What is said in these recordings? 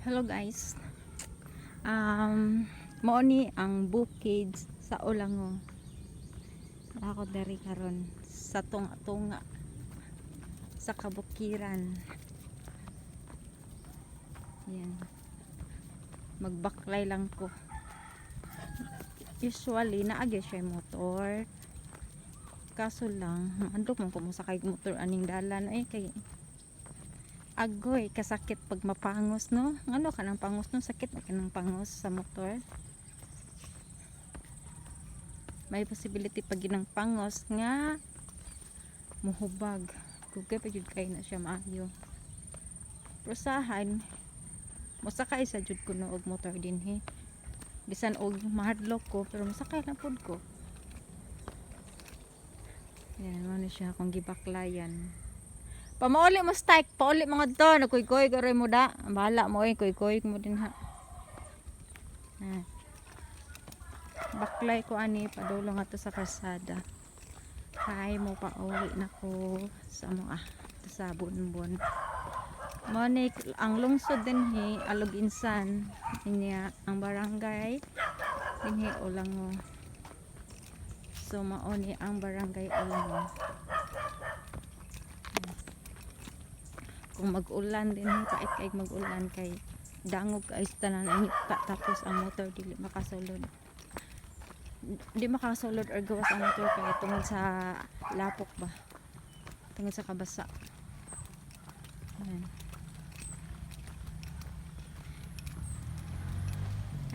Hello guys. Mao ni ang bukid sa Olango. Ako diri karon sa tunga-tunga sa kabukiran. Yan. Magbaklay lang ko. Usually naagi siya yung motor. Kaso lang, maandok man ko mosakay motor aning dalan eh kay agoy kasakit pag mapangos, no? Ano ka ng pangos, no? Sakit na ka ng pangos sa motor. May possibility pag ginang pangos nga muhubag. Kugay pa jud kay na siya maayo. Prosahan mosakay sa jud kuno og motor dinhi. Bisan og mahadlok ko, pero mosakay na pud ko. Yan mo na siya akong gibaklayan. Pamauli mo stike, pauli mga to, nagkuy-kuy karoy mo da. Bahala mo eh, kuy-kuy mo din ha. Ah. Baklay ko ani padulong ato sa kalsada. Hay mo pauli na ko sa mga sa Bonbon. Mo ni ang lungsod dinhi Aloguinsan. Inya ang barangay dinhi Olango. So mao ni ang barangay Olango. Kung mag-ulan din pait kay mag-ulan kay dangog kay sa tanan ang pa, tapos ang motor dili makasulod, di makasulod or gawas ang motor kay tungod sa lapok ba, tungod sa kabasa. Ayan.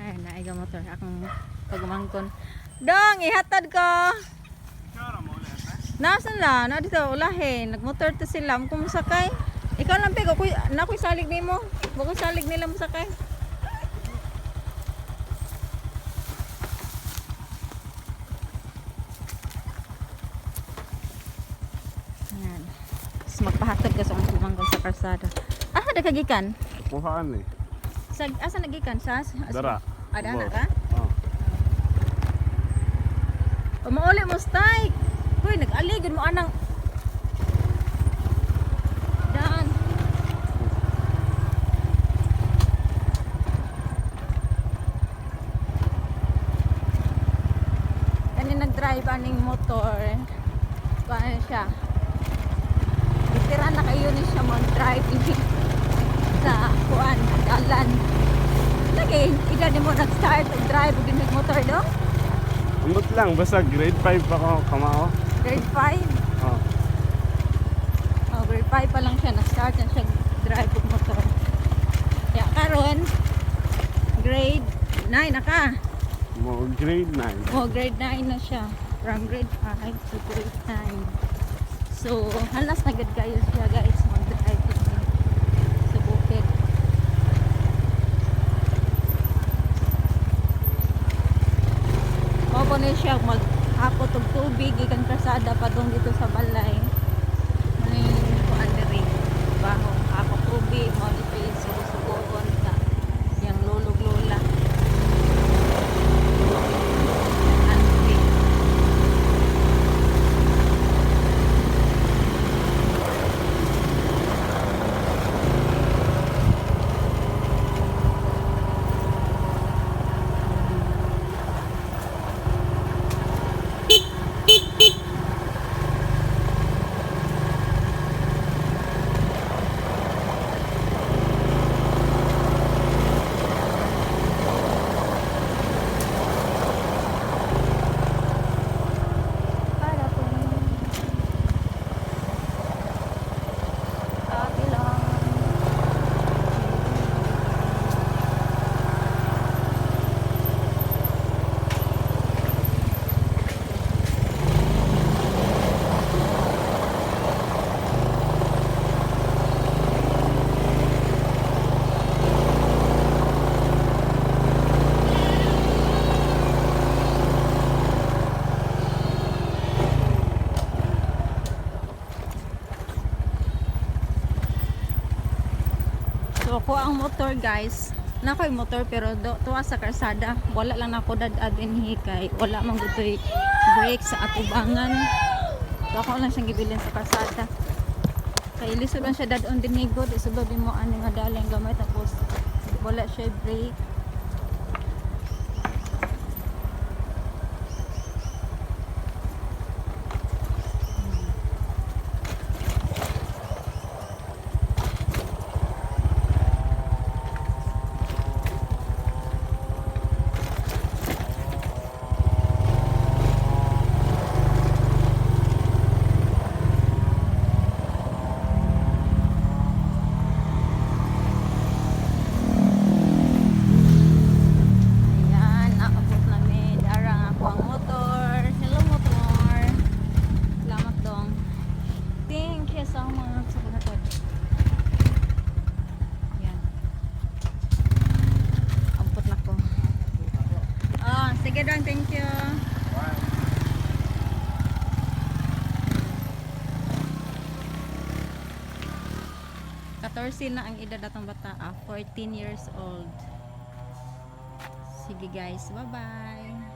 Ay, naay ga motor akong pagumangkon. Dong, ihatod ko. Nasa la na dito ulahin, nagmotor to sila kung sakay. Ikaw lang peg, ako na ako'y salig nimo. Bako salig nila mo sakay. Yan. Tapos magpahatod ka sa akong pamangkon sa kalsada. Ah, nakagikan? Kuhaan eh. Sa, asa nagikan? Sa Dara. Ada na ka? Oh. Pamauli mo stike. Hoy, nag-aligid mo anang daan. Kani nag-drive aning motor. Paano siya? Veteran na kayo ni siya mag-drive sa kuan, dalan. Lagi, ida ni mo nag-start og drive og ginig motor do? Ambot lang, basta grade 5 pa ako, kamao. Grade 5. Oh. Oh, grade 5 pa lang siya nag-start na siya drive og motor. Ya karon grade 9 na ka. Mo grade 9. Oh, grade 9 na siya. From grade 5 to grade 9. So, halas na gud kayo siya guys mag-drive dito sa bukid. Mao po ni siya maghakot og tubig ikan kalsada padung dito sa balay. Mao ni kuan diri. Bahong hakot tubig, mao ni siya sugo-sugoon sa iyang lolog lola. Auntie. Para po. Ate lang. So ako ang motor guys. Nako yung motor pero do, tuwa sa kalsada. Wala lang nako dad dinhi kay wala man gutoy brake sa atubangan. So ako lang siyang gibilin sa kalsada. Kay lisod lang siya dad-on dinhi gud, isudod mo ani nga dalan gamay tapos Wala siya brake. Ayan, naabot namin. Darang ako ang motor. Hello, motor. Salamat dong. Thank you so much. Sa motor. Ayan. Ampot na ko. Oh, sige dong, thank you. 14 na ang edad atong bata, ah, 14 years old. Sige guys, bye-bye.